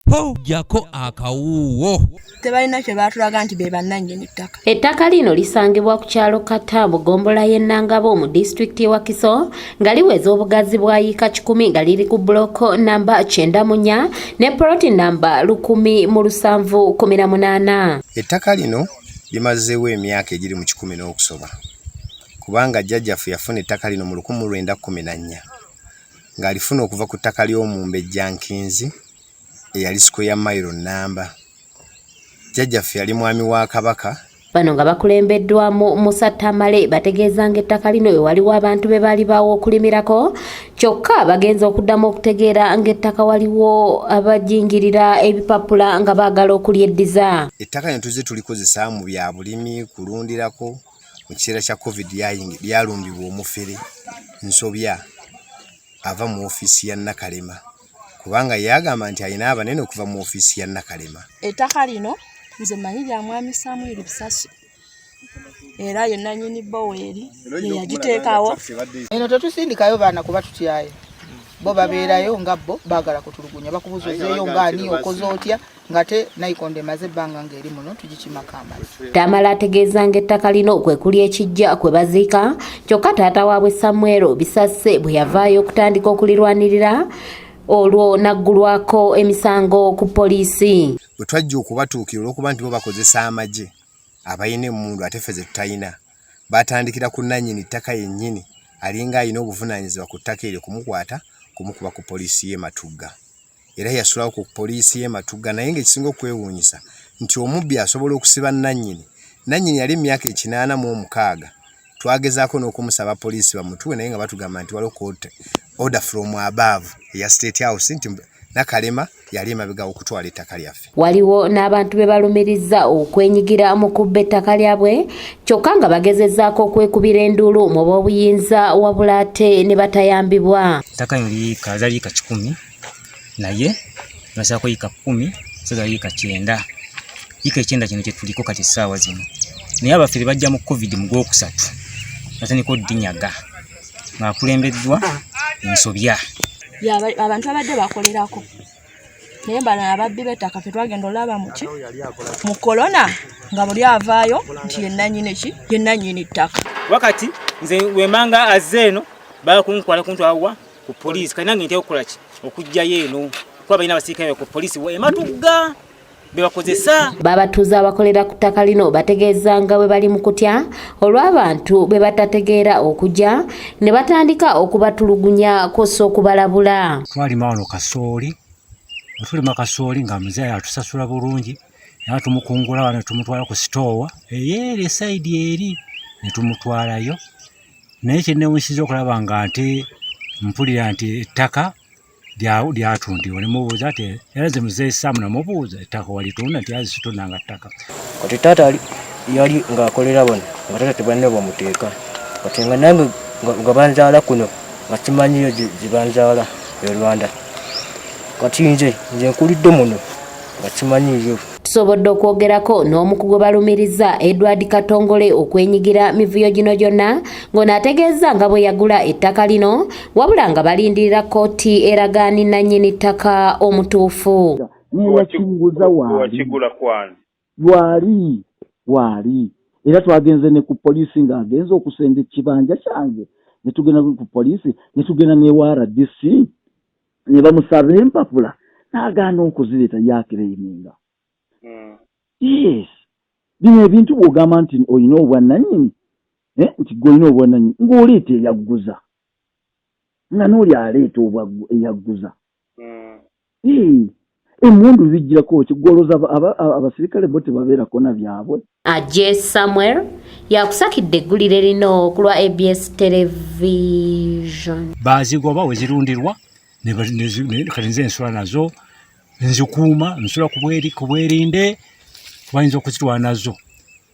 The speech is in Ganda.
Ho, ggyako akawuuwo. Tebalina kye baatulaga nti be bannannyini ttaka. Ettaka lino lisangibwa ku kyalo Kata mu ggombolola y'e Nangabo mu disitulikiti y'e Wakiso nga liweza obugazi bwa yiika 100 nga liri ku bbuloko nnamba 94 ne poloti nnamba 1718. Ettaka lino limazeewo emyaka egiri mu 100 n'okusoba kubanga jjajjaffe yafuna ettaka lino mu 1914 ng'alifuna okuva ku ttaka ly'omumbejja Nkinzi eyali square mile nnamba. Jjajjaffe yali mwami wa Kabaka. Bano nga bakulembeddwamu Musa Tamale bategeeza ng'ettaka lino we waliwo abantu be baali bawa okulimirako kyokka bagenze okuddamu okutegeera ng'ettaka waliwo abajingirira ebipapula nga baagala okulyeddiza. Ettaka lino tuzze tulikozesa mu bya bulimi, kulundirako. Mu kiseera kya Covid lyalumbibwa omufere Nsobya ava mu ofiisi ya Nakalema kubanga ye agamba nti alina abanene okuva mu ofiisi ya Nakalema. Ettaka lino nze mmanyi lya Mwami Samuel Bisasi era ye nnannyini bboweeri ye yagiteekawo. Eno tetusindikayo baana kuba tutyayo, bo babeerayo nga bo baagala kutulugunya, bakubuuza ozeeyo nga ani, okoze otya, ngate nayikondo emaze ebbanga ng'eri muno tugikimako amazzi. Tamale ategeeza ng'ettaka lino kwe kuli ekiggya kwe baziika kyokka taata waabwe Samuel Bisase bwe yavaayo okutandika okulirwanirira olwo n'aggulwako emisango ku poliisi. Bwe twajja okubatuukira olw'okuba nti bo bakozesa amagye abalina emmundu ate ffe ze tutalina, batandikira ku nnannyini ttaka yennyini alinga alina obuvunaanyizibwa ku ttaka eryo kumukwata kumukuba ku poliisi y'e Matugga. Era yasulawo ku poliisi y'e Matugga naye ng'ekisinga okwewuunyisa nti omubbi asobola okusiba nnannyini. Nnannyini yali mu myaka 86 twagezaako n'okumusaba poliisi bamutuwe naye nga batugamba nti waliwo court order from above eya State House nti Nakalema yali emabega okutwala ettaka lyaffe. Waliwo n'abantu be balumirizza okwenyigira mu kubba ettaka lyabwe kyokka nga bagezezzaako okwekubira enduulu mu b'obuyinza wabula ate ne batayambibwa. Ettaka lino liika zaali yiika 100 naye basaako yiika 10 so zaali yiika 90. Yiika 90 kino kye tuliko kati essaawa zino naye abafere bajja mu Covid mu gwokusatu batandika oddinyaga ng'akulembeddwa ensobya. Abantu abadde bakolerako naye bano ababbi b'ettaka ffe twagenda olaba muki mu korona nga buli avaayo nti ye nnannyini ki, ye nnannyini ttaka. Wakati nze wembanga azze eno bakunkwala kuntwawa ku poliisi kati nange ntera okukola ki okuggyayo eno kuba balina abasirikale ku poliisi e Matugga be bakozesa. Babatuuze abakolera ku ttaka lino bategeeza nga bwe bali mu kutya olw'abantu be batategeera okujja ne batandika okubatulugunya kw'ossa okubalabula. Twalima wano kasooli, bwe tulima kasooli nga muzeeyi atusasula bulungi era tumukungula wano tumutwala ku sitoowa eyeeri esayidi eri ne tumutwalayo naye kye nneewuunyisizza okulaba nga nte mpulira nti ettaka lyatundibwa ne mubuuza nti era nze muzeeyi Sam namubuuza ettaka walitunda nti azi situndanga ttaka. Kati taata yali ng'akolera wano nga taata tebalina bamuteeka kati nga nange nga banzaala kuno nga simanyiyo gye banzaala e Rwanda kati nze nkulidde muno nga simanyiyo. Tusobodde okwogerako n'omu ku gwe balumiriza Edward Katongole okwenyigira mivuyo gino gyonna ng'ono ategeeza nga bwe yagula ettaka lino wabula nga balindirira kkooti eragaani nnannyini ttaka omutuufu. N'eyakinguza waali. Wakigula kwani? Lwali waali era twagenze ne ku poliisi ng'agenze okusenda ekibanja kyange ne tugenda ku poliisi ne tugenda n'ewa RDC ne bamusaba empapula n'agaana okuzireeta yakireyiminga. Yes, bino ebintu bw'ogamba nti olina obwannannyini, nti ggwe olina obwannannyini ng'oleeta eyagguza nga n'oli aleeta eyagguza. Emmundu zijjirako ki? Ggwe olowooza abasirikale bo tebabeerako na byabwe? Aje Samuel yakusakidde eggulire lino ku lwa ABS Television. Bazigoba we zirundirwa kati nze nsula nazo nzikuuma nsula ku bwerinde bayinza okuzitwala nazo.